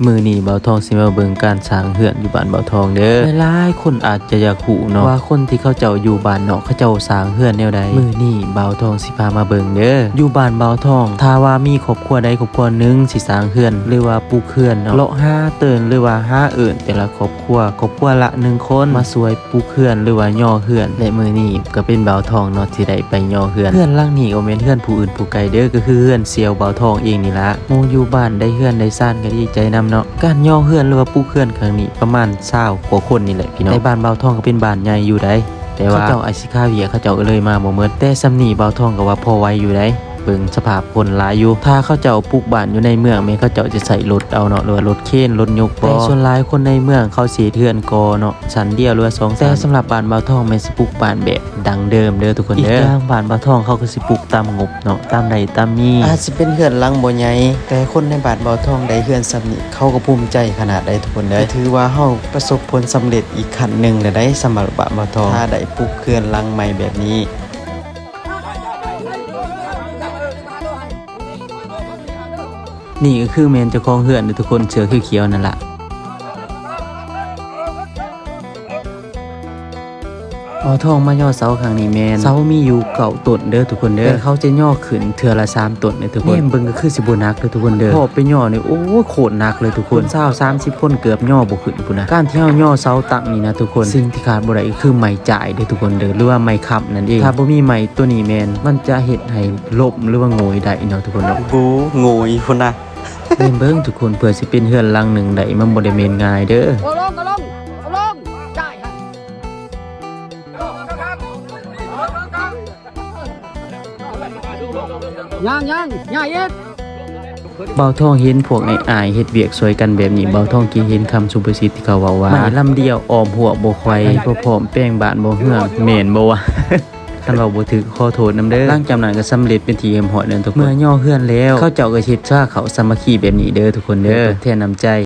ມື້ນີ້ບ່າວທອງຊິມາເບິ່ງການສ້າງເຮືອນຢູ່ບ້ານບ່າວທອງເດີ. ຫຼາຍໆຄົນອາດຈະຢາກຮູ້ເນາະ ວ່າຄົນທີ່ເຂົາເຈົ້າຢູ່ບ້ານນອກ ເຂົາເຈົ້າສ້າງເຮືອນແນວໃດ. ມື້ນີ້ບ່າວທອງຊິພາມາເບິ່ງເດີ. ຢູ່ບ້ານບ່າວທອງ ຖ້າວ່າມີຄອບຄົວໃດຄອບຄົວໜຶ່ງຊິສ້າງເຮືອນ ຫຼືວ່າປຸກເຮືອນເນາະ ເລາະຫາເຕີນ ຫຼືວ່າຫາເອີ້ນແຕ່ລະຄອບຄົວ ຄອບຄົວລະໜຶ່ງຄົນ ມາຊ່ວຍປຸກເຮືອນ ຫຼືວ່າຍໍເຮືອນ. ແລະ ມື້ນີ້ກໍເປັນບ່າວທອງເນາະ ທີ່ໄດ້ໄປຍໍເຮືອນ. ເຮືອນຫຼັງນີ້ບໍ່ແມ່ນເຮືອນຜູ້ອື່ນຜູ້ໄກເດີ ກໍຄືເຮືອນສ່ຽວບ່າວທອງເອງນີ້ລະ. ໝູ່ຢູ່ບ້ານໄດ້ເຮືອນໄດ້ຊານກໍດີໃຈນຳເນາະ. ການຍໍເຮືອນ ຫຼືວ່າປຸກເຮືອນຄັ້ງນີ້ປະມານຊາວກວ່າຄົນນີ້ແຫຼະພີ່ນ້ອງ. ແຕ່ບ້ານບ່າວທອງກໍເປັນບ້ານໃຫຍ່ຢູ່ໃດ໋ ແຕ່ວ່າເຂົາເຈົ້າອາດຊິຄາວຽກ ເຂົາເຈົ້າກໍເລີຍມາບໍ່ໝົດ. ແຕ່ສ່ຳນີ້ບ່າວທອງກໍວ່າພໍໄຫວຢູ່ໃດ໋ ເບິ່ງສະພາບຄົນຫຼາຍຢູ່. ຖ້າເຂົາເຈົ້າປຸກບ້ານຢູ່ໃນເມືອງ ແມ່ນເຂົາເຈົ້າຈະໃຊ້ລົດເອົາເນາະ ຫຼືວ່າລົດເຄນ ລົດຍົກບໍ່. ແຕ່ສ່ວນຫຼາຍຄົນໃນເມືອງເຂົາຊິເຮັດເຮືອນກໍເນາະ ຊັ້ນດຽວ ຫຼືວ່າສອງຊັ້ນ. ແຕ່ສຳລັບບ້ານບ່າວທອງແມ່ນຊິປຸກບ້ານແບບ ດັ່ງເດີມເດີທຸກຄົນເດີ. ອີກຢ່າງບ້ານບ່າວທອງເຂົາກໍຊິປຸກຕາມງົບເນາະ ຕາມໄດ້ຕາມມີ. ອາດຊິເປັນເຮືອນຫຼັງບໍ່ໃຫຍ່ ແຕ່ຄົນໃນບ້ານບ່າວທອງໄດ້ເຮືອນສ່ຳນີ້ ເຂົາກໍພູມໃຈຂະໜາດໃດທຸກຄົນເດີ. ກໍຖືວ່າເຮົາປະສົບຜົນສຳເລັດອີກຂັ້ນໜຶ່ງແລ້ວໃດ໋ ສຳລັບບ້ານບ່າວທອງ ຖ້າໄດ້ປຸກເຮືອນຫຼັງໃໝ່ແບບນີ້. ນີ້ກໍຄືແມ່ນເຈົ້າຂອງເຮືອນເດີທຸກຄົນ ເສື້ອຂຽວໆນັ້ນລະ. ບ່າວທອງມາຍໍເສົາຄັ້ງນີ້ແມ່ນເສົາມີຢູ່ເກົ້າຕົ້ນເດີທຸກຄົນເດີ ແຕ່ເຂົາຈະຍໍຂຶ້ນເທື່ອລະສາມຕົ້ນເດີທຸກຄົນ. ແນມເບິ່ງກໍຄືຊິບໍ່ໜັກເດີທຸກຄົນເດີ ພໍໄປຍໍນີ້ ໂອ້ຍ ໂຄດໜັກເລີຍທຸກຄົນ ຊາວສາມສິບຄົນເກືອບຍໍບໍ່ຂຶ້ນພຸ້ນນະ. ການທີ່ເຮົາຍໍເສົາຕັ້ງນີ້ນະທຸກຄົນ ສິ່ງທີ່ຂາດບໍ່ໄດ້ກໍຄືໄມ້ຈ້າຍເດີທຸກຄົນເດີ ຫຼືວ່າໄມ້ຄ້ຳນັ້ນເອງ. ຖ້າບໍ່ມີໄມ້ຕົວນີ້ແມ່ນ ມັນຈະເຮັດໃຫ້ລົ້ມ ຫຼືວ່າໂຫງ່ຍໄດ້ເນາະທຸກຄົນເນາະ. ໂອ້ ໂຫງ່ຍພຸ້ນນະ. ແມ່ນເບິ່ງທຸກຄົນ ເພື່ອຊິເປັນເຮືອນຫຼັງໜຶ່ງໄດ້ ມັນບໍ່ໄດ້ແມ່ນງ່າຍເດີ. ເອົາລົງ ເອົາລົງ ເອົາລົງ ໄດ້ ຍັງ ຍັງ ຍັງອີກ. ບ່າວທອງເຫັນພວກອ້າຍໆເຮັດວຽກຊ່ວຍກັນແບບນີ້ ບ່າວທອງຄິດເຫັນຄຳສຸພາສິດທີ່ເຂົາເວົ້າວ່າ ໄມ້ລຳດຽວອ້ອມຮົ້ວບໍ່ໄຂ ໄມ້ບໍ່ພ້ອມແປງບ້ານບໍ່ເຮືອນ ແມ່ນບໍ່ວະ? ຄັນເວົ້າບໍ່ຖືກຂໍໂທດນຳເດີ. ຫຼັງຈາກນັ້ນກໍສຳເລັດເປັນທີ່ຮຽບຮ້ອຍແລ້ວທຸກຄົນ. ເມື່ອຍໍເຮືອນແລ້ວ ເຂົາເຈົ້າກໍເຮັດຊາເຂົ້າສາມັກຄີແບບນີ້ເດີທຸກຄົນເດີ ເພື່ອຕອບແທນນ້ຳໃຈ.